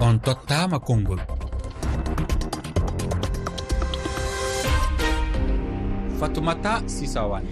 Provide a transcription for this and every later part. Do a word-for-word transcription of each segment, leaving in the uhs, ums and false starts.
On tottaama konngol. Fatumata Sisawan.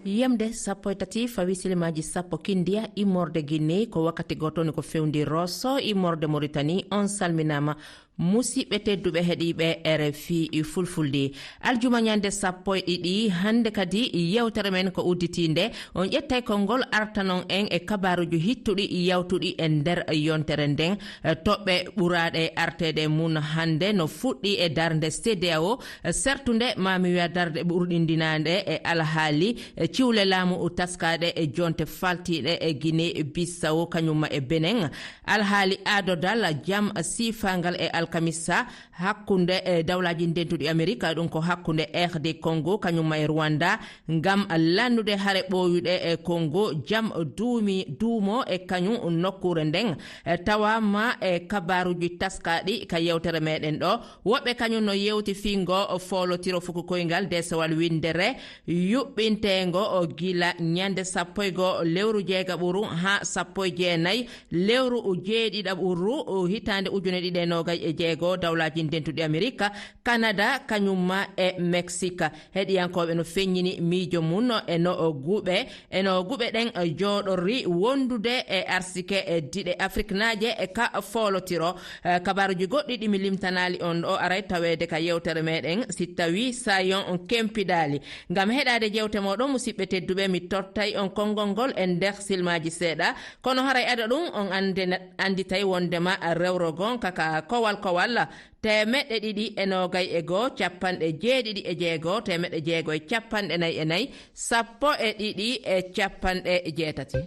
Yemde sappo e tati fawi silimaaji sappo kindiya immorde Guinée, ko wakkati gooto ni ko fewndi Rosso immorde Mauritanie. On salminaama. Musidɓe tedduɓe heɗiiɓe R F I Fulfulde, aljuma ñande sappo e ɗiɗi hannde kadi yewtere men ko udditiinde. On ƴettay konngol artanon en e kabaaruuji hittuɗi yawtuɗi e nder yontere nden. Toɓɓe ɓuraaɗe arteede mum hannde no fuɗɗi e darnde C D A O, sertunde ma mi wiya darnde ɓurɗindinaande e alhaali ciwle laamu taskaaɗe e jonte faltiiɗe e Guinée Bissau kañumma e Benin. Alhaali aadodal jam siifaangal e alkamisa hakkunde e dawlaaji ndentuɗi Amerika, ɗum ko hakkunde R D Congo kañumma e Rwanda, ngam lannude hare ɓooyuɗe e Congo, jam duumi, duumo e kañum nokkuure nden. E, tawaama e kabaaruuji taskaaɗi ka yewtere meɗen ɗo. Woɓɓe kañum no yewti fiingo foolotiro fuku koyngal desewal winndere yuɓɓinteengo o gila ñande sappo e goo lewru jeegaɓuru haa sappo e jeenayi lewru jeeɗiɗaɓuru hitaande ujune ɗiɗi e noogay e jeego dawlaaji ndentuɗi Amerika, Kanada, kañumma e Meksik. Heɗiyankooɓe no feññini miijo mum e no guɓe, e no guɓe ɗen jooɗori wondude e arsike e diɗe Afriknaaje e ka foolotiro. Eh, kabaaruuji goɗɗi ɗi mi limtanaali on ɗo aray taweede ka yewtere meɗen, si tawi saayon on kempidaali. Ngam heɗaade jewte mooɗon, musidɓe tedduɓe, mi tottay on konngol ngol e nder silmaaji seeɗa. Kono haray ado ɗum, on ande-, anditay wondema rewrogon kaka kowal kowal teemeɗɗe ɗiɗi e noogay e goo, capanɗe jeeɗiɗi e jeego, teemeɗɗe jeego e capanɗe nayi e nayi, sappo e ɗiɗi e capanɗe jeetati.